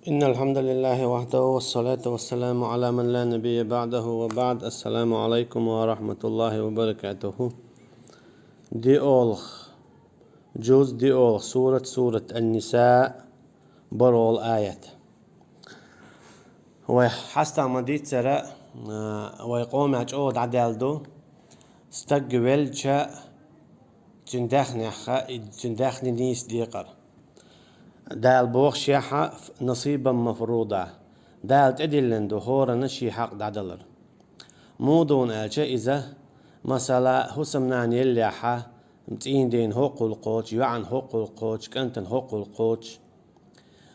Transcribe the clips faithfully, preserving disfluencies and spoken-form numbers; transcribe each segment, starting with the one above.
إن الحمد لله وحده والصلاة والسلام على من لا نبي بعده وبعد. السلام عليكم ورحمة الله وبركاته. ДиъолгӀа, жуз диъолгӀа, сурат, сурат Ан-Ниса, бархӀолгӀа аят. Вай хьастагӀа ма дийццара, а, вай къомехь чӀогӀа дӀадаьлла ду, стаг велча, цуьнан даьхнехь, цуьнан даьхни нийса декхар. Дала боху шехьа: «Насибан мафруда». Дала тӀедиллина ду хӀоранна шен хьакъ дӀадалар. Муха ду аьлча иза, масала, хӀусамнана еллехьа, цӀийнан дена хӀоккхул кхочу, йоӀана хӀоккхул кхочу, кӀантана хӀоккхул кхочу,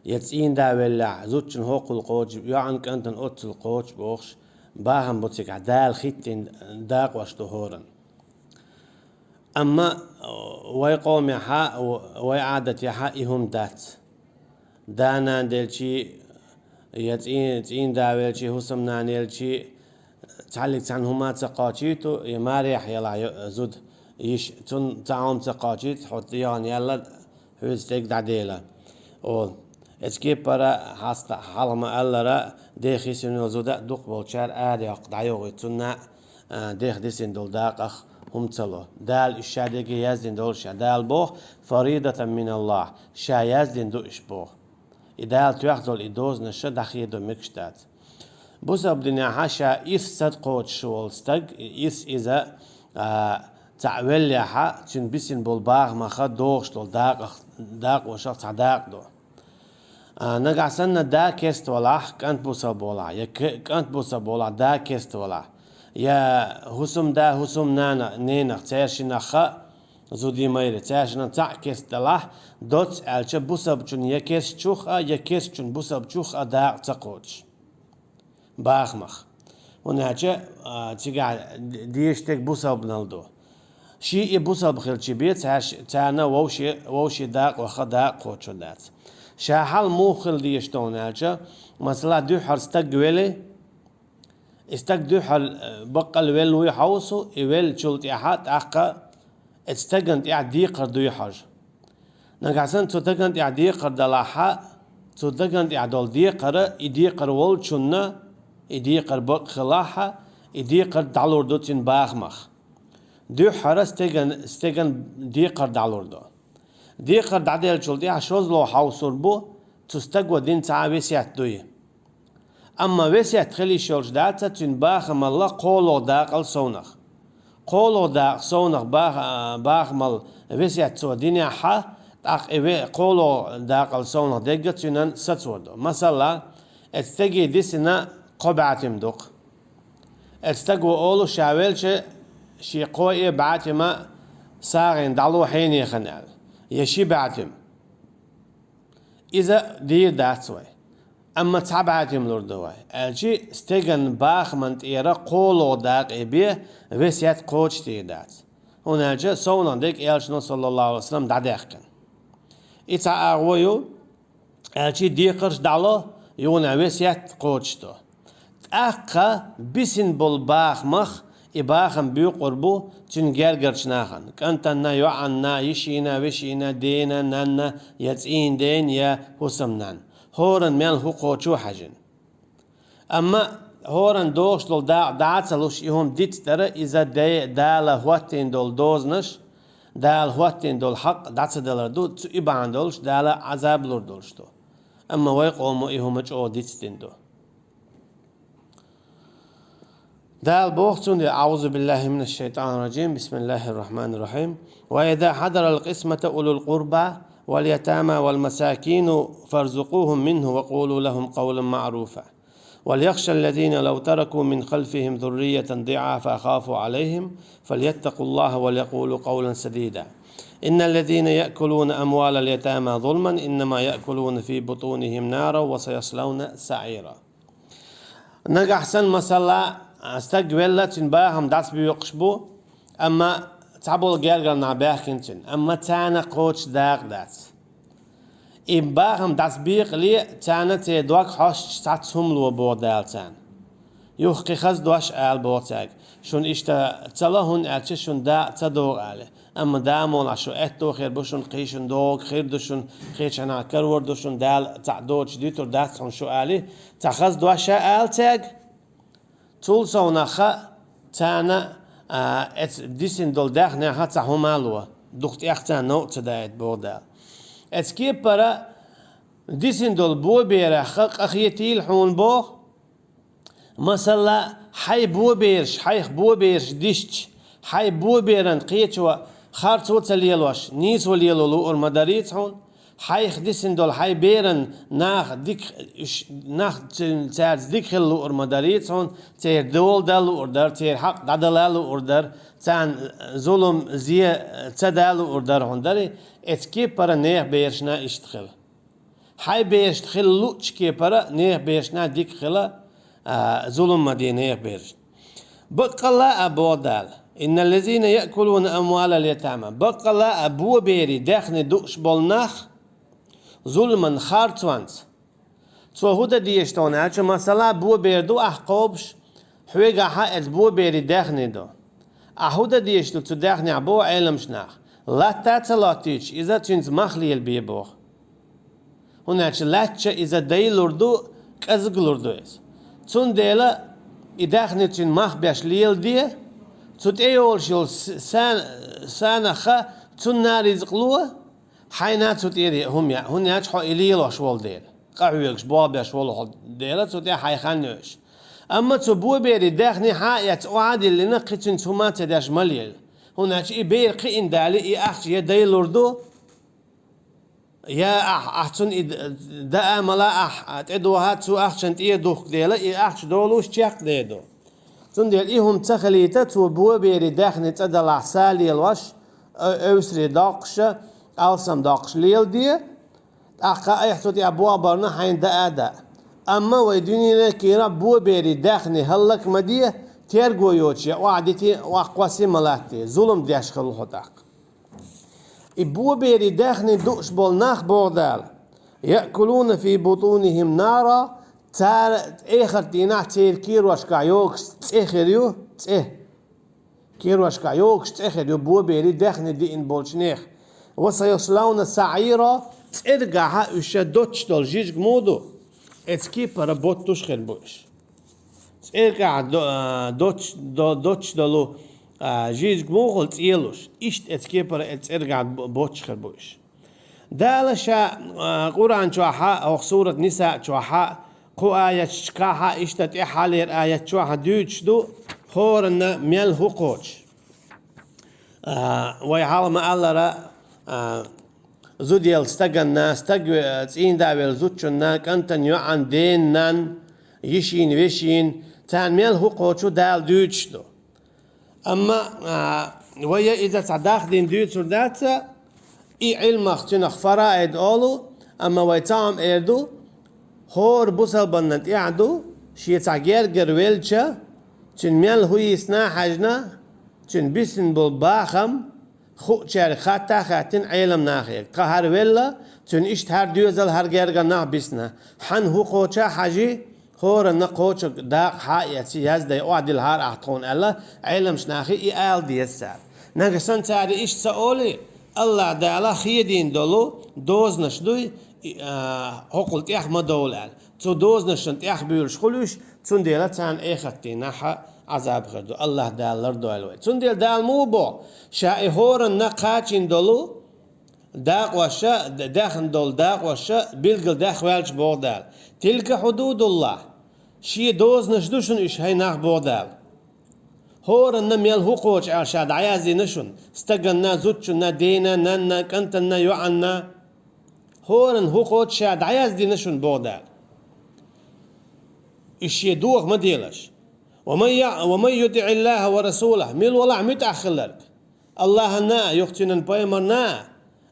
я цӀийнан да веллехь, зудчун хӀоккхул кхочу, йоӀана, кӀантана оццул кхочу бохуш, бахам бу цигахь, Дала хӀиттийна дакъош ду хӀоранна. Амма вай къомехьа, вай Ӏадатехьа и хӀума дац. Да-нана делчий, я цӀий-, цӀийнан да велчий, хӀусамнана елчий, цхьаллиг цхьана хӀума ца кхочуьйту, я марехь елахь йо-, зуда, йиш, цунна цхьа хӀума ца кхочуьйту, хьо тӀехьа яьлла, хьоьца стеган дӀадела. О, эцу кепара хьаста хьалха ма-аллара, дех йисина йолу зуда а дукхахболчара арайоккху дӀайогӀуьйту цунна, а, дех дисина долу дакъах хӀума ца ло. Дала уьш ша дерриге яздина долуш а, Дала боху: «Фаридатан миналлахь», ша яздина ду уьш боху. И Дала тоьхна долу и дозанаш ша дӀахедо мегаш дац. Бусалба динехьа ша ирс ца кхочуш волу стаг, и ирс иза, а, цхьаъ веллехьа, цуьнан бисина болу бахамаха догӀуш долу дакъах, дакъошах цхьа дакъа ду. А, нагахь санна да керста валахь, кӀант бусалба валахь, я к-, кӀант бусалба валахь, да керста валахь, я хӀусамда, хӀусамнана, ненах, цаьршинахха, зудий, майрий, цаьршинан цхьаъ керста далахь, доцца аьлча бусалбачун я керстачух а, я керстачун бусалбачух а дакъа ца кхочуш бахамах. ХӀунда аьлча, а, цигахь д-, дезаш дерг бусалбанал ду. Ший и бусалба хилча бен, цаьрш-, царна вовше, вовше дакъа ваха дакъа кхочур дац. Ша хьал муха хила дезаш ду аьлча, масала, дуьххьара стаг вели, и стаг дуьххьара, э, баккъал велла вуй хьовсу, и веллачул тӀаьхьа тӀаккха эцу стагана тӀехь декхар дуй хьожа. Нагахь санна цу стагана тӀехь декхар далахьа, цу стагана тӀехь долу декхара, и декхар волчунна, и декхар бакъ хилахьа, и декхар дӀалур ду цуьнан бахамах. Дуьххьара стеган, стеган декхар дӀалур ду. Декхар дӀаделлачул тӀаьхьа шозлагӀа хьовсур бу, цу стаго дина цхьа а весет дуй. Амма весет хила йиш йолуш дац цуьнан бахамалла кхоалгӀа дакъал совнах. КхоалгӀа дакъа совнах баха-, бахамалла весет цо динехьа, тӀаккха и ве-, кхоалгӀа дакъал совнах дегга цуьнан сацор ду. Масала, эцу стеге дисина кхо бӀаьтим ду-кх. Эцу стаго олу, ша велча, шен кхо а бӀаьтима сагӀина дӀало хьенехана аьлла, я ши бӀаьтим. Иза дийр дац вай. Амма цхьа бӀаьтим лур ду вай, аьлчи стеган бахаман тӀера кхоалгӀа дакъе бен весет кхочушдийр дац. ХӀунда аьлча совнах дерг элчано, саллаллаху Ӏалайхи ва саллам, дӀадаьккхина. И цхьа агӀо ю, аьлчи декхарш дӀало, юханехь весет кхочушдо. ТӀаккха бисина болу бахамах и бахам буькъур бу цуьнан гергарчу нахана: кӀантанна, йоӀанна, йишина, вешина, дена, нанна, я цӀийнан дена, я хӀусамнанна. ХӀоранна мел хӀу кхочу хьаьжина. Амма хӀоранна догӀуш долу дакъа дӀа а ца луш, и хӀума дицдара, иза де-, Дала хӀоттийна долу дозанаш, Дала хӀоттийна долу хьакъ дӀа ца далар ду, цу и бахьана долуш Дала Ӏазаб лур долуш ду. Амма вай къомо и хӀума чӀогӀа дицдина ду. Дала боху цундела: أعوذ بالله من الشيطان الرجيم. بسم الله الرحمن الرحيم. وإذا حضر القسمة أولو القربى واليتامى والمساكين فارزقوهم منه وقولوا لهم قولا معروفا. وليخش الذين لو تركوا من خلفهم ذرية ضعافا خافوا عليهم فليتقوا الله وليقولوا قولا سديدا. إن الذين يأكلون أموال اليتامى ظلما إنما يأكلون في بطونهم نارا وسيصلون سعيرا. Нагахь санна, масала, стаг велла, цуьнан бахам дӀасабоькъуш бу, амма цхьаболу гергара нах баьхкина цуьнан, амма царна кхочуш дакъа дац. И бахам дӀасабекъале, царна церан дог хьоьстуш цхьацца хӀума ло боху Дала царна. Юха кхин хаза дош ала боху цаьрга: шуна иштта ца ло, хӀунда аьлча шуна дакъа ца догӀу аьлла. Амма да молахь шу аьтто хир бу шуна, кхин шуна догӀу хир ду шуна, кхечанхьа карор ду шуна, Дала цхьаъ доцуш дуьтур дац хьуна шу, али, цхьа хаза дош а ала цаьрга, цул совнаха царна, а, эца дисина долу даьхнехь цхьа хӀума а ло, дукха тӀех царна новкъа ца даийта, боху Дала. Эца кепара дисина долу боберах къахетийла хьуна, боху. Масала, хьайн бобераш, хьайх бобераш дисча, хьайн боберан кхечо харцо а ца лелош, нийсо лело луур ма дарийца хьуна. Хьайх дисина долу хьайн беран нах дика, уьш, нах ц-, цаьрца дика хила луур ма дарийца хьуна, церан дола дан луур дара, церан хьакъ дӀадала луур дара, царна зулам, зе ца дан луур дара хьуна, дарий, эца кепара нехан берашна иштта хила. Хьайн берашна хила луучу кепара нехан берашна дика хила, а, зулам ма де нехан берашна. Баккъалла а боху Дала: «Инналлазина яъкулуна амвалал ятама». Баккъалла а боберийн даьхни дууш болу нах зуламан харцонца. Цо хӀун дан дезаш ду аьлча, масала, бобер ду ахь кхобуш, хьоьгахьа эца боберийн даьхни ду. Ахь хӀун дан дезаш ду цу даьхнехь, боху Ӏеламчу наха? Латта а ца лоттуьйтуш, иза цуьнца мах лелабе, боху. ХӀунда аьлча лаьттача иза дайлур ду, кӀезиглур ду иза. Цундела и даьхни цуьнан мах беш леладе, цу тӀе йолуш йолу с-, са-, санахха цунна ризкъ ло, хьайна цу тӀера хӀума яа, хӀунда аьлча хьо и лелош волу дела, къахьоьгуш, болх беш волу хьо дела, цу тӀе хьайн хан йойуш. Амма цу боберийн даьхни хьа а эцна, охьа а диллина, кхин цуьнца хӀума а ца деш ма лела. ХӀунда аьлча и бер кхиъна дале, и ахча я дайлур ду, я ахь, ахь цунна и д-, даа мала ахь тӀедохьа, цу ахчан тӀера духку дела, и ахча долуш чекхдер ду. Цундела и хӀума ца хилийта, цо боберийн даьхни цӀа далахь са лелош, о-, эвсаре доккхуша, алсам доккхуш леладе, тӀаккха айхьа цу тӀехь болх барна хьайна даа а даа. Амма вай дуьненан кийра боберийн даьхни хӀаллак ма де, терго йоцуш я охьадите, охьакхоссе ма латте, зулам деш хила хьо тӀаккха. И боберийн даьхни дууш болу нах, боху Дала: «Яъкулуна фи бутунихим нара», цара эхарт дийнахь церан кийрошкахь йогуш цӀе хир ю, цӀе. Кийрошкахь йогуш цӀе хир ю боберийн даьхни диъна болчу нехан. «Ва саяславна саӀира», цӀергахьа уьш доцуш долу жижиг муха ду? Эца кепара боттуш хир бу уьш. ЦӀергахь до-, а, доцуш, до-, доцуш долу, а, жижиг муха хуьлу цӀелуш? Иштта эца кепара эца цӀергахь бо-, боттуш хир бу уьш. Дала ша, а, Къуръан чохьа, хӀокху сурат Ниса чохьа, кху аятчохьа, иштта тӀаьххьалера аят чохьа дуьйцуш ду, хӀоранна мел хӀу кхочуш. А, вай хьалха ма-аллара, а, зуда елла стаганна, стаг ве-, цӀийнда велла зудчунна, кӀантана йоӀан, дена нанна, йишин, вешин, царна мел хӀу кхочу Дала дуьйцуш ду. Амма, а, вай иза цхьа дахдина дуьйцур дац, и Ӏилмах цуьнах фараид олу, амма вай цхьа хӀума эр ду, хӀора бусалбанна тӀехь ду, шен цхьа гергара велча, цуьнан мел хӀу йисна а хьаьжна, цуьнан бисина болу бахам, хуучаьрга хатта а хаьттина Ӏелам нахе. Тхан хӀара велла, цуьнан иштта хӀара доьзал, хӀара гергара нах бисна. Хьан хӀу кхочу а хьажи, хӀоранна кхочург дакъа хьа а эцна, яздай охьадиллахьара ахь тхуна аьлла, Ӏеламчу нахе и ала деза цара. Нагахь санна цара иштта ца олий, АллахӀ Дала хедийна долу дозанаш дуй, и, а, хӀокхул тӀех ма довла аьлла. Цу дозанашна тӀех буьйлуш хуьлуш, цундела царна эхартдийнахьа Ӏазаб хир ду. АллахӀ Дала лардойла вай. Цундела Дала муха боху, ша и хӀоранна кхачийна долу дакъоша, д-, даьхна долу дакъоша билггал даьхна ваьлча, боху Дала: «Тилка хьудудуллахь». Шен дозанаш ду шуна уьш, хӀай нах, боху Дала. ХӀоранна мел хӀу кхочу аьлла ша дӀаяздина шуна, стаганна, зудчунна, дена, нанна, кӀантанна, йоӀанна. ХӀоранна хӀу кхочу ша дӀаяздина шуна, боху Дала. Уьш шен доха ма делаш. «Ва ман я-, ва ман ютиӀиллахӀа ва расулахӀ», мила валахь муьтӀахь хилларг. АллахӀанна а, юха цуьнан пайхамарна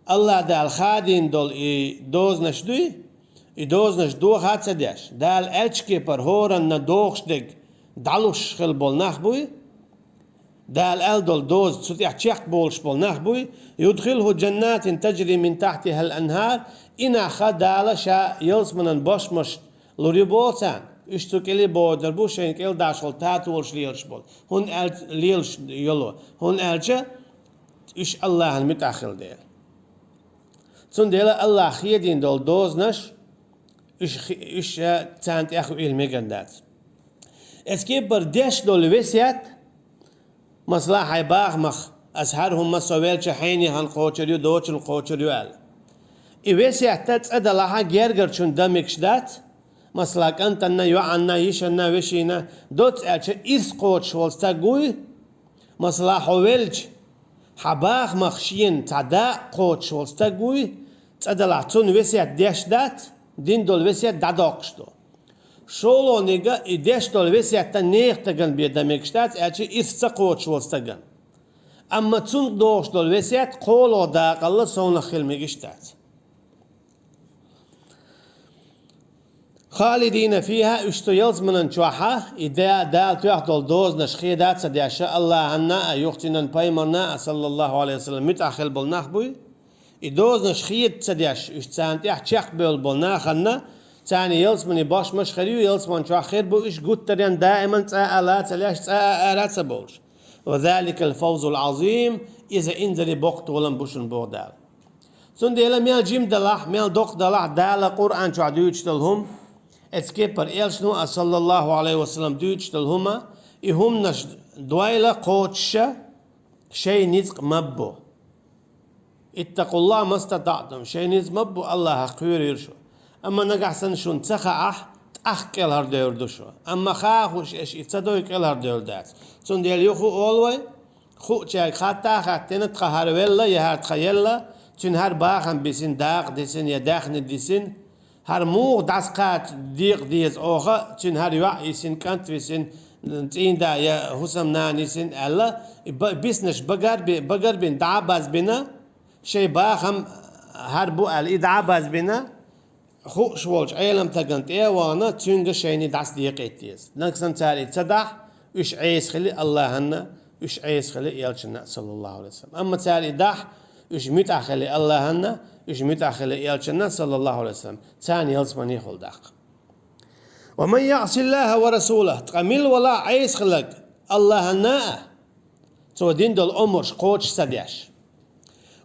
а, АллахӀ Дала хадийна долу и дозанаш дуй, и дозанаш доха а ца деш, Дала аьллачу кепара хӀоранна дохуш дерг дӀалуш хила болу нах буй, Дала аьлла долу доза цу тӀехь чекхболуш болу нах буй, «юдхилхӀу джаннатин таджри мин тахьтихӀал анхӀар», и нахха Дала ша ялсаманан бошмаш лур ю боху царна, уьш цу кӀеле богӀур бу шайна кӀел дашхал татолаш лелаш болу. ХӀунда аьлча лелаш йолу? ХӀунда аьлча уьш Аллахьан муьтӀахь хилла дела. Цундела Аллахьа хедийна долу дозанаш, уьш хи-, уьш, э, царна тӀехь вийла мегар дац. Эцу кепара деш долу весет, масала, хьайн бахамах, ас хӀара хӀума со велча хьенехан кхочур ю, дочун кхочур ю аьлла. И весетта цӀа далахьа гергарчун дан мегаш дац, масала, кӀантанна, йоӀанна, йишанна, вешина, доцца аьлча ирс кхочуш волу стаг вуй, масала, хьо велча, хьан бахамах шена цхьа дакъа кхочуш волу стаг вуй, цӀа далахь цунна весет деш дац, дина долу весет дӀадоккхуш ду. ШолгӀаниг а и деш долу весетта нехан стагана бен дан мегаш дац, аьлча ирс ца кхочуш волу стагана. Амма цунна дохуш долу весет кхоалгӀа дакъалла совнах хила мегаш дац. Халидина фиха, уьш цу ялсаманан чохьа, и да-, Дала тоьхна долу дозанаш хеда а ца деш, Аллахьанна а, юха цуьнан пайхамарна а, саллаллаху Ӏалайхи ва саллам, муьтӀахь хила болу нах буй. И дозанаш хеда ца деш, уьш царна тӀехь чекхбевлла болу нахана, царна ялсамане бошмаш хир ю, ялсаман чохь хир бу уьш гуттаренна даиман цкъа а ла ца леш, цкъа а ара ца бовлуш. Ва заликал фавзул Ӏазим, иза инзаре боккха толам бу шуна боху Дала. Цундела мел жима далахь, мел доккха далахь Дала Къуръан чохь дуьйцуш долу хӀума, эцу кепара элчано а, саллаллаху Ӏалайхи ва саллам, дуьйцуш долу хӀума, и хӀуманаш дойла кхочуша, шайн ницкъ ма бо. Иттакъуллахь мастатаътум, шайн ницкъ ма бо, Аллахьах кхоьруьйтур шу. Амма нагахь санна шуна ца хаахь, тӀаккха кӀелхьардевр ду шу. Амма хахуш аш и ца дой, кӀелхьардевр дац. Цундела юха а олу вай, хуучаьрга хатта а хаттина, тхан хӀара велла, я хӀара тхан елла, цуьнан хӀара бахам бисина, дакъа дисина, я даьхни дисина, хӀара муха дӀасакхача декъа деза оха, цуьнан хӀара йоӀ йисина, кӀант висина, цӀийнда я хӀусамнана йисина аьлла, и ба-, биснарш багар бе-, багар бина, дӀа а базбина, шайн бахам хӀара бу аьлла, и дӀа а базбина, хууш волчу Ӏеламстагана тӀе а вахана, цуьнга шайна дӀасадекъийта деза. Нагахь санна цара и ца дахь, уьш Ӏеса хили Аллахьанна, уьш Ӏеса хили элчанна, саллаллаху Ӏалайхи ва саллам. Амма цара и дахь, уьш муьтӀахь хили Аллахьанна, уьш муьтӀахь хили элчанна, саллаллаху Ӏалайхи ва саллам, царна ялсамане хуьлу даккха. Ва ман яъсиллахьа ва расулахьа, ткъа мила валахь Ӏеса хилларг Аллахьанна а, цо дина долу омраш кхочуш ца деш.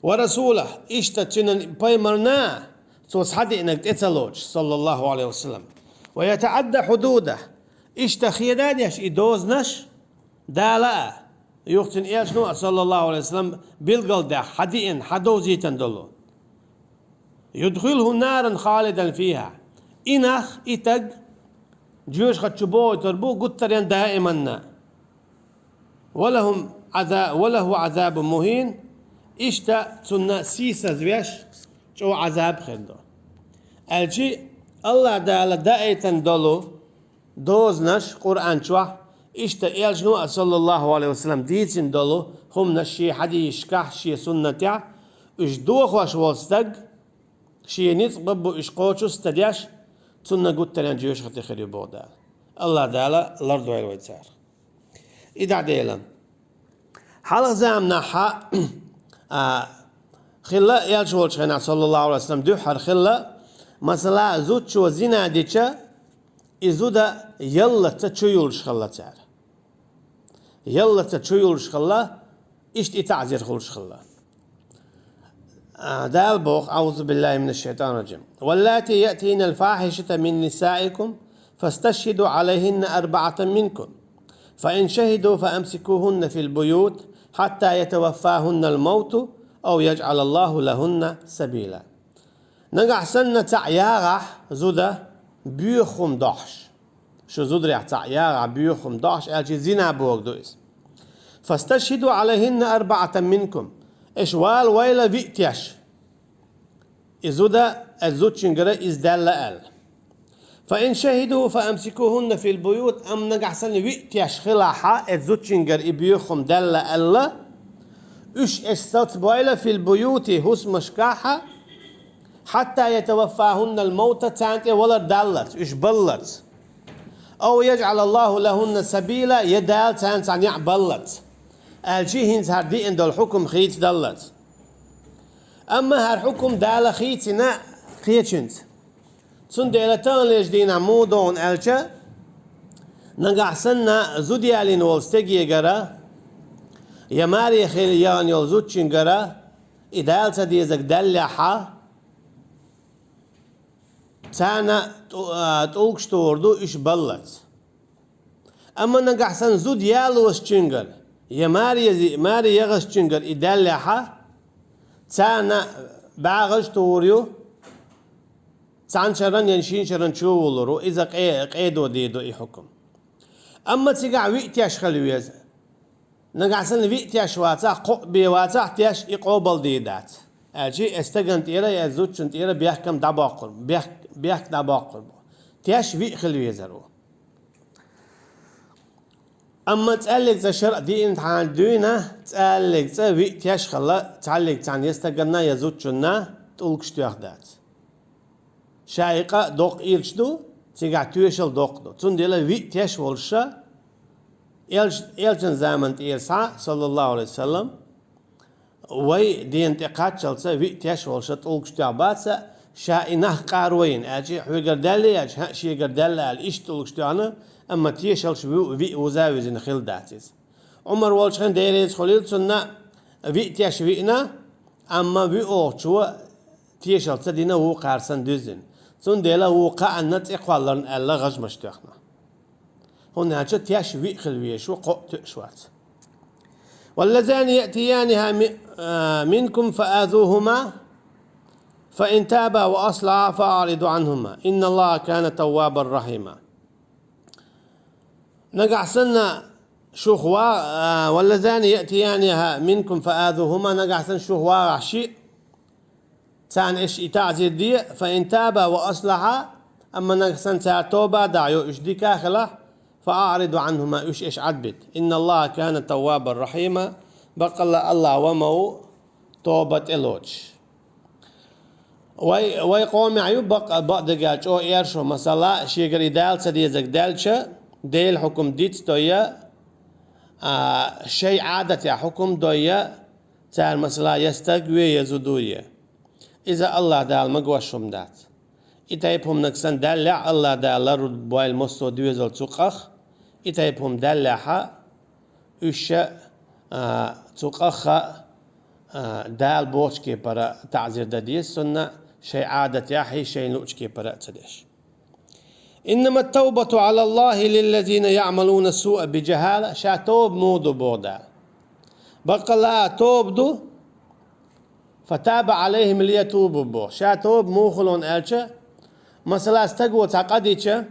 Ва расулахьа, иштта цуьнан пайхамарна а, цо схьадеанарг тӀе ца лоцуш, саллаллаху Ӏалайхи ва саллам. Ва ятаӀадда хьудудахьа, иштта хеда а деш и дозанаш, Дала а, юха цуьнан элчано а, саллаллаху Ӏалайхи ва саллам, билгалдаьхна, хьан деана, хьан довзийтина долу. Юдхилхьу наран халидан фихьа. И нах, и стаг жоьжахати чу бохуьйтур бу гуттаренна даиманна. Ва лахьум Ӏаза-, ва лахьу Ӏазабун мухьин. Иштта цунна сийсазвеш, чӀогӀа Ӏазаб хир ду. Аьлчи Аллахь Дала даийтина долу дозанаш Къуръан чохь, иштта элчано а, саллаллаху Ӏалайхи ва саллам, дийцина долу хӀуманаш шен хьадисашкахь, шен суннатехь, уьш дохош волу стаг, шен ницкъ ма бу уьш кхочуш ца деш, цунна гуттаренна жоьжахати хир ю боху Дала. Аллахь Дала лардойла вай царах. И дӀа Делан. Хьалха заманахьа, а, хилла, элча волчу хенахь, саллаллаху Ӏалайхи ва саллам, дуьххьара хилла, масала, зудчо зина дича, и зуда яллаца чу юлуш хилла цара. Яллаца чу юлуш хилла, иштта и таӀзир хуьлуш хилла. А, Дала боху, أعوذ بالله من الشيطان الرجيم: واللاتي يأتين الفاحشة من نسائكم فاستشهدوا عليهن أربعة منكم فإن شهدوا فأمسكوهن في البيوت حتى يتوفاهن الموت أو يجعل الله لهن سبيلا. Нагахь санна цхьаъ ягӀахь зуда боьха хӀума дохьуш. Шу зударехь цхьаъ ягӀахь боьха хӀума дохьуш, аьлчи зина бохург ду иза. فاستشهدوا عليهن أربعة منكم. Аш вала вайла виъ теш. И зуда, аш зудчуьнгара иза даьлла аьлла. فإن شهدوا فأمسكوهن في البيوت, амма нагахь санна виъ теш хилахьа, аш зудчуьнгара и боьха хӀума даьлла аьлла, уьш аш сацбойла في البيوت, хӀусамашкахьа, حتى يتوفاهن الموت, царна тӀе валар даллалц, уьш баллалц. أو يجعل الله لهن سبيلا, я Дала царна цхьа некъ баллалц. Аьлчи хӀинца хӀара деана долу хьукум хийцадаллалц. Амма хӀара хьукум Дала хийцина кхечуьнца. Цундела таханлерчу дийнахь муха догӀу аьлча, нагахь санна зуда ялийна волу стегегара, Я маре хила ягӀна йолу зудчуьнгара и Дала ца дезарг даьллехьа, царна тӀу-, а, тӀулгаш тухур ду уьш баллалц. Амма нагахь санна зуда ялоцучуьнгара, я маре ези-, маре ягӀазчуьнгара и даьллехьа, царна бӀагӀаш тухур ю, цхьана шеран я шина шеран чу а вуллур ву, иза къе-, къедо дийр ду и хьукам. Амма цигахь виъ теш хила веза. Нагахь санна виъ теш вацахь, кхоъ бен вацахь, теш и къобалдийр дац. Аьлча и стагана тӀера, я зудчунна тӀера бехкам дӀабоккхур, бехк-, бехк дӀабоккхур бу. Теш виъ хила везар ву. Амма цхьаллиг цкъа шаръа диъна тхьана дуьйна, цхьаллиг цкъа виъ теш хилла, цхьаллиг цхьанна я стаганна, я зудчунна тӀулгаш тоьхна дац. Ша и къа доккха ирча ду, цигахь тоьшалла доккха ду. Цундела виъ теш волуша, элч-, элчан заман тӀера схьа, саллаллаху Ӏалайхи ва саллам, вай дена тӀе кхаччалца виъ теш волуша тӀулгаш тоьхна бац, ша и нах къаро йина, аьлча хьоьгара даьлла яьлча, хӀаъ, шегара даьлла аьлла, иштта тӀулгаш тоьхна, амма тешаллаш виъ, виъ вуза визина хилла дац иза. Ӏумар волчу хенахь, Дела реза хуьлийла цунна, виъ теш виъна, амма вуьйцучо тешалла ца дина, вукхара санна дуьззина. Цундела вукху кхаанна цӀе кхолларна аьлла гӀажмаш тоьхна. ХӀунда аьлча теш виъ хила везаш ву, кхоъ тоьаш вац. واللذان يأتيانها م-، آ، منكم فآذوهما فإن تابا وأصلحا فأعرضوا عنهما إن الله كان توابا رحيما. Нагахь санна шух ва-, а, واللذان يأتيانها منكم فآذوهما, нагахь санна шух вагӀахь шиъ, царна аш и таӀзир де, فإن تابا وأصلحا, амма нагахь санна цара тоба а дахь, уьш дика а хилахь, فأعرضوا عنهما, уьш аш Ӏадбита. إن الله كان توابا رحيما, баккъалла АллахӀ ва ма ву тоба тӀелоцуш. Вай, вай къомехь ю бакъ-, бакъдерг чӀогӀа эршо, масала, шегара и Дала ца дезарг даьлча, Делан хьукам диц а дой, а, шайн Ӏадатехь хьукам а дой, цара, масала, я стаг ве, я зуда ве. Иза АллахӀ Дала магош хӀума дац. И тайпа хӀуманиг санна даьллехь, АллахӀ Дала ларбойла массо а доьзал цу къах, и тайпа хӀума даьллехьа, уьш, а, цу къаха, а, Дала бохучу кепара таӀзир дан деза цунна, шайн Ӏадатехь а, шайна луучу кепара а ца деш. إنما التوبة على الله للذين يعملون السوء بجهالة, ша тоба муха ду боху Дала. Баккъалла а тоба ду, فتاب عليهم ليتوبوا боху. Ша тоба муха ло аьлча, масала, стаго цхьа къа дича,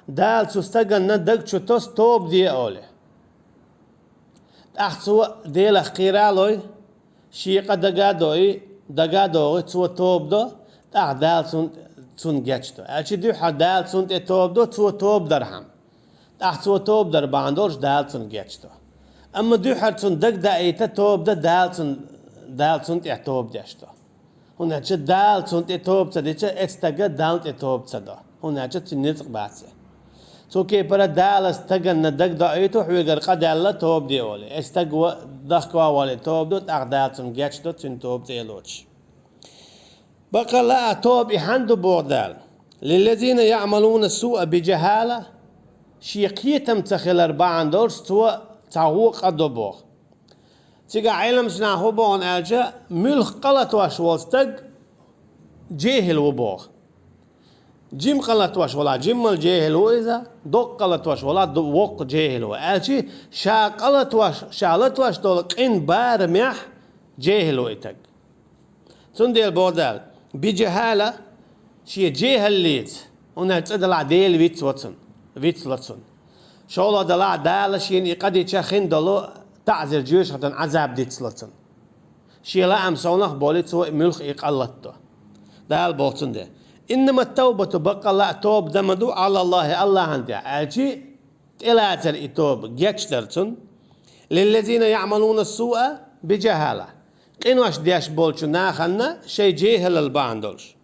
Дала цу стаганна даг чу тосу тоба де олий. ТӀаккха цо Делах кхера а лой, шен къа дага а дой, дага а догӀий, цо тоба до, тӀаккха Дала цун-, цунна гечдо. Аьлча дуьххьара Дала цунна тӀе тоба до, цо тоба дархьама. ТӀаккха цо тоба дар бахьана долуш Дала цунна гечдо. Амма дуьххьара цунна дагадаийта тоба дан Дала цун-, Дала цунна тӀе тоба деш до. ХӀунда аьлча Дала цунна тӀе тоба ца дича, эцу стага Далла тӀе тоба ца до. ХӀунда аьлча цуьнан ницкъ бац и. Цу кепара Дала стаганна дагадоуьйту хьоьгара къа даьлла тоба де олий. Эцу стаг ва-, дахка ван волий тоба до, тӀаккха Дала цунна гечдо, цуьнан тоба цӀе лоцуш. Баккъалла а тоба и хьанна ду боху Дала. للذين يعملون السوء بجهالة, шен кхетам ца хилар бахьана долуш цо цхьа гӀо къа до боху. Цигахь Ӏеламчу наха хӀун боху аьлча, муьлхха къа латош волу стаг жехӀил ву боху. Жима къа латош волахь, жиммал жехӀил ву иза, доккха къа латош волахь, ду-, воккха жехӀил ву. Аьлча ша къа латош, ша латош долу къин барамехь жехӀил ву и стаг. Цундела боху Дала, بجهالة, шен жехӀаллица, хӀунда аьлча цӀа далахь Дела вицло цунна, вицло цунна. ШолгӀа далахь Дала шена и къа дича хин долу таӀзир, жоьжахатин Ӏазаб дицло цунна. Шен лаам совнах а болий, цо и муьлхха и къа латадо. Дала боху цундела: إنما التوبة, баккъалла а тоба дан ма ду, على الله, АллахӀана тӀехь, аьлча тӀелацар и тоба, гечдар цунна. للذين يعملون السوء بجهالة. Къинош деш болчу нахана шайн жехӀалал бахьана долуш.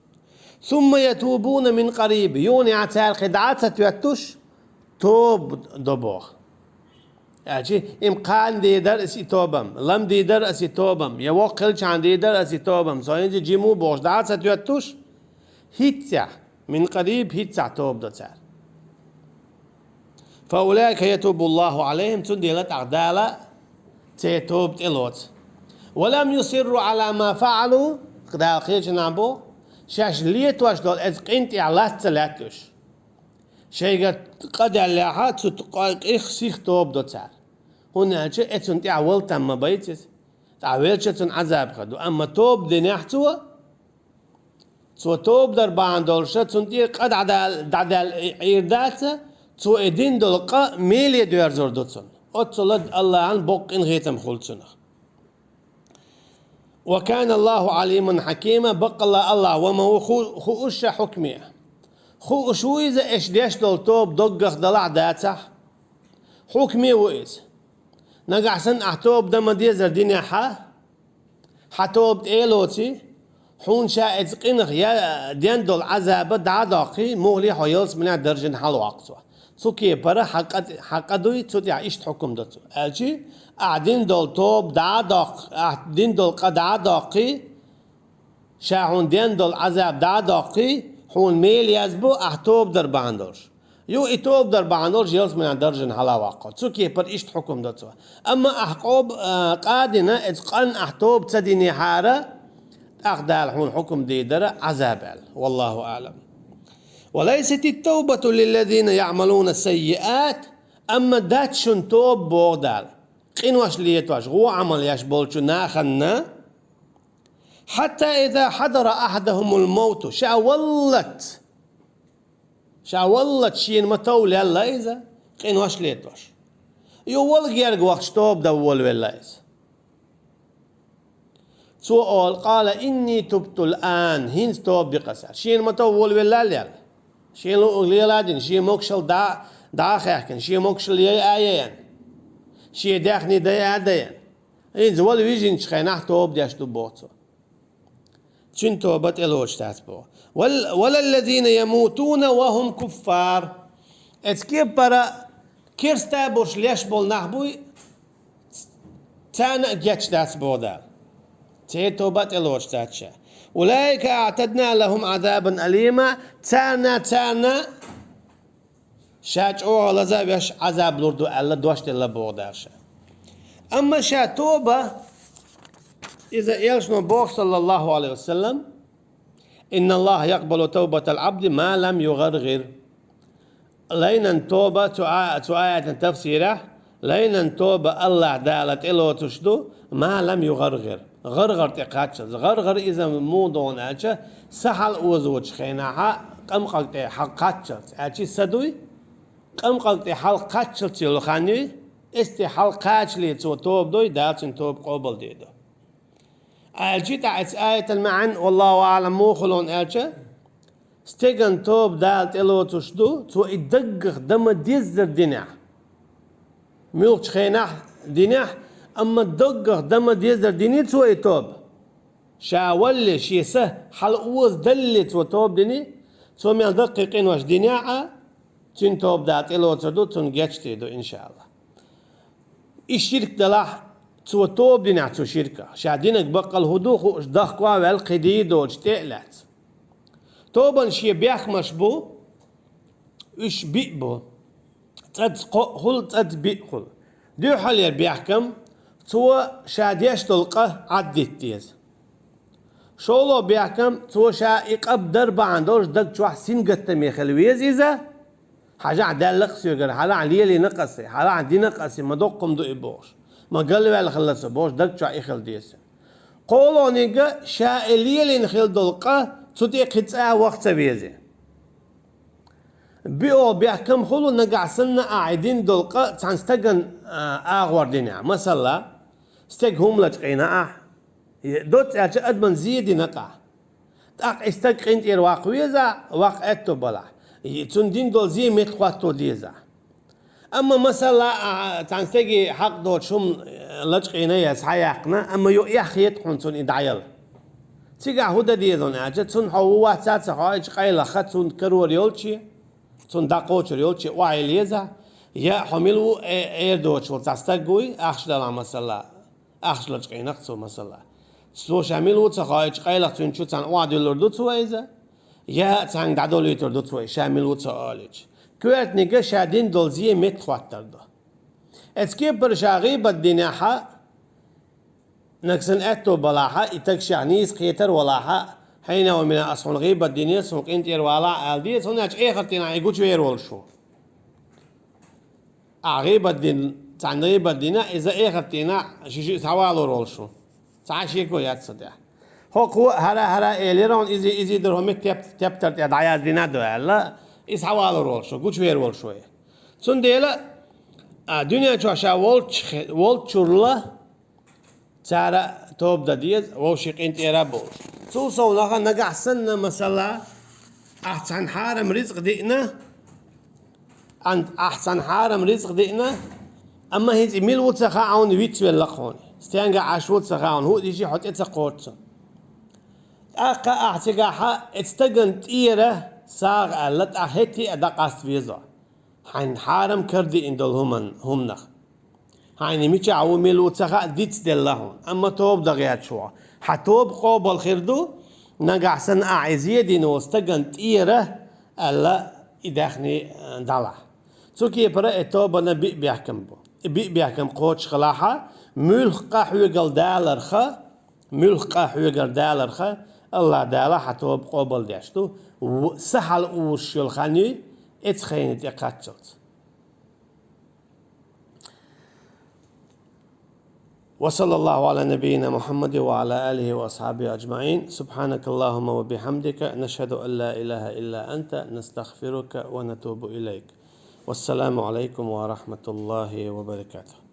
ثم يتوبون من قريب. Юха а цара кхин дӀа а ца тоьттуш, тоба до боху. Аьлча, им кхана дийр дара аса и тобам, лам дийр дара аса и тобам, я воккха хилчахьана дийр дара аса и тобам, со хӀинца жима ву бохуш дӀа а ца тоьттуш, хӀинццехь, من قريب, хӀинццехь тоба до цара. فأولئك يتوب الله عليهم, цундела тӀаккха Дала церан тоба тӀелоцу. «Ва лам юсирру ала ма фаалу», Дала кхечанхьа боху, шаьш летош долу эцу къин тӀехь лаца ца лаьтта уьш. Шайга къа даьллехьа, цу къа-, къих сиха тоба до цара. ХӀунда аьлча эцунна тӀехь вала там ма байца иза. ТӀаккха велча цунна Ӏазаб хир ду. Амма тоба динехь цо, цо тоба дар бахьана долуша, цунна тӀера къа дӀадал-, дӀадаьлла Ӏийр дац, цо и дина долу къа меле доьрзур ду цунна. Оццула Аллахьан боккха къинхетам хуьлу цунах. «Ва кана Аллаху Ӏалиман хьакима», баккъалла Аллахь ва ма ву ху-, хууша хьукме. Хууш ву иза, эш деш долу тоба доггах далахь дацахь, хьукме ву иза. Нагахь санна ахь тоба дан ма дезара динехьа, хьан тоба тӀелоций, хьуна ша эца къинах я ден долу Ӏазаба дӀа а доккхий, мухле хьо ялсаманехь даржина хьалаваккха цо. Цу кепара хьан къа-, хьан къа дуй, цу тӀехь иштта хьукум до цо. Аьлчи, ахь дин долу тоба дӀа а доккхий, ахь дин долу къа дӀа а доккхий, ша хьуна ден долу Ӏазаб дӀа а доккхий, хьуна мел язбо ахь тоба дар бахьана долуш. Ю и тоба дар бахьана долуш ялсаманехь даржина хьалаваккха. Цу кепара иштта хьукум до цо. Амма ахь къоб-, а, къа дина, эца къан ахь тоба ца динехьара, тӀаккха Дала хьуна хьукум дийр дара Ӏазаб аьлла. Валлаху аълам. «Ва лайсатит-тавбату лиллазина яъмалуна саййиат», амма дац шуна тоба боху Дала. Къинош летош, гӀо Ӏамал еш болчу наханна, «хьатта иза хьадара ахьадахумул мавту», ша валлалц, ша валлалц шена ма тов лелла иза, къинош летош. Ю вала герга вахча тоба дан волавелла иза. Цо олу: «Къала инни тубтул ан», хӀинца тоба дикъаса. Шена ма тов волавелла лелла. Шен луъург лела а дина, шен могушалла дӀа, дӀа а хаьхкина, шен могушалла яй а яйна, шен даьхни дай а дайна. ХӀинца вала вижинчу хенахь тоба деш ду боху цо. Цуьнан тоба тӀелоцуш дац боху. «Вал-, валаллазина ямутуна ва хум куффар». Эцу кепара керста а болуш леш болу нах буй, царна а гечдац боху Дала. Церан тоба тӀелоцуш дац ша. «Улаика аътадна лахум азабан алима», царна, царна ша чӀогӀа лаза а веш Ӏазаб лур ду аьлла дош делла боху Дала ша. Амма ша тоба, иза элчано боху, саллаллаху алейхи ва саллам: «Инна Аллаха якъбалу тавбатал абди ма лам югъаргъир». Лайнан тоба цу а-, цу аятан тафсирехь, лайнан тоба Аллах Дала тӀелоцуш ду, ма лам югъаргъир. ГӀаргӀар тӀе кхаччалц. ГӀаргӀар иза муха догӀу аьлча, са хьалаозочу хенахьа къамкъаг тӀе хьалкхаччалц. Аьлчи са дуй, къамкъаг тӀе хьалкхаччалц йолу хан юй, эс тӀе хьалкхачале цо тоба дой, Дала цуьнан тоба къобалдийр ду. Аьлчи тӀаьхьа эцу аятан маьӀна, валлаху аълам, муха хуьлу аьлча, стеган тоба Дала тӀелоцуш ду, цо и даггах дан ма-деззара динехь. Муьлххачу хенахь динехь, амма даггах дан ма-деззара дини цо и тоба. Ша валале, шен са хьалаозадалале цо тоба дини, цо мел даккхий къинош динехь а, цуьнан тоба Дала тӀелоцур ду, цунна гечдийр ду, иншааллах. И ширк далахь, цо тоба динехь цу ширках. Ша динарг баккъал хӀун ду хууш, дахко а ваьлла кхин дийр доцуш тӀе а лаьцна. Тобан шен бехкамаш бу, уьш биъ бу. ЦӀаца кхоъ хуьлу, цӀаца биъ хуьлу. Дуьххьалера бехкам, цо ша деш долу къа Ӏаддитта деза. ШолгӀа бехкам, цо ша и къа дар бахьана долуш даг чохь сингаттаме хила веза иза. Хьажахь, даьлла-кх соьгара, хьалахь, лелийна-кх аса, хьалахь, дина-кх аса, ма доккха хӀума ду и бохуш, ма галваьлла хилла со бохуш, даг чохь и хила деза. КхоалгӀаниг а, ша и лелийна хила долу къа цу тӀе кхин цкъа а ваха ца веза. БиогӀу бехкам хуьлу, нагахь санна ахь и дина долу къа цхьана стагана, а, агӀор динехь. Масала, стеган хӀума лачкъийна ахь, е, доцца аьлча, адаман зен дина-кх ахь. ТӀаккха и стаг къинтӀера ваккха веза, ваккха аьтто балахь, е, цунна дина долу зен меттахӀотто деза. Амма, масала, а, цхьана стеге хьакъ доцуш хӀума, э, лачкъийна я схьаяьккхина, амма юха эхь хета хьуна цунна и дӀаяла. Цигахь хӀун дан деза аьлча, цунна хьо ву-вац а ца хоуьйтуш, къайлаха цунна карор йолче, цунна дӀакхочур йолче охьайилла еза, я хьо мила ву, э, эр доцуш волу цхьа стаг вуй, ахча далахь, масала, ахча лачкъийна-кх цо, масала. Цо ша мила ву ца хоуьйтуш, къайлаха цуьнан чу цхьаьна охьадуьллур ду цо иза, я цхьаьнга дӀадолуьйтур ду цо, ша мила ву ца олуьйтуш. Коьртаниг а ша дина долу зен меттахӀоттар ду. Эцу кепара ша гӀийбат динехьа, Нагахь санна аьтту балахь, и таг шех нийса кхетар валахь, хьайна ва мина ас хьуна гӀийбат динера, хьуна къинтӀера валахь аьлла деза, хӀунда аьлча эхартахь и гучавер волуш ву. Ахь гӀийбат дина, цхьанна гӀийбат дина, иза эхартахь ши-шиъ схьавалор волуш ву. Цхьа шеко яц цу тӀехь. ХӀокхо а хӀара-хӀара элира хьуна, иза, иза дара хӀокху метта теп-, тептар тӀе дӀаяздина ду аьлла, иза схьавалор волуш ву, гучавер волуш ву. Цундела, а, дуьнен чохь ша волчу хе-, волчуьра цара тоба дан деза, вовшийн къинтӀера а болуш. Цул совнаха нагахь санна, масала, ахь цхьана хьарам рицкъ диъна, ан-, ахь цхьана хьарам рицкъ диъна, амма хӀинца и мила ву ца хаьа хьуна, вицвелла хьуна. Стенга Ӏаш ву ца хаьа хьуна, хӀуъа дижи хьо тӀе ца кхочу цунна. ТӀаккха ахь цигахь оцу стагана тӀера сагӀа аьлла, тӀаккха хӀетте а дӀакъаста веза. Хьайна хьарам кара диъна долу хӀуман-, хӀуманах. Хьайна мичахь ву, мила ву ца хаьа, дицделла хьуна, амма тоба дан гӀерташ ву. Хьан тоба къобал хир ду, нагахь санна ахь и зен дина волу стагана тӀера аьлла, и даьхни, а, далахь. Цу кепара и тобана биъ бехкам бу. И биъ бехкам кхочуш хилахь, муьлхха къа хьоьгара даларх, муьлхха къа хьоьгара даларх, АллахӀ Дала хьан тоба къобал деш ду, в-, са хьалаозуш йолу хан ю, оцу хенна тӀекхаччалц. وصلى الله على نبينا محمد وعلى آله وأصحابه أجمعين. سبحانك اللهم وبحمدك، نشهد أن لا إله إلا أنت، نستغفرك ونتوب إليك. والسلام عليكم ورحمة الله وبركاته.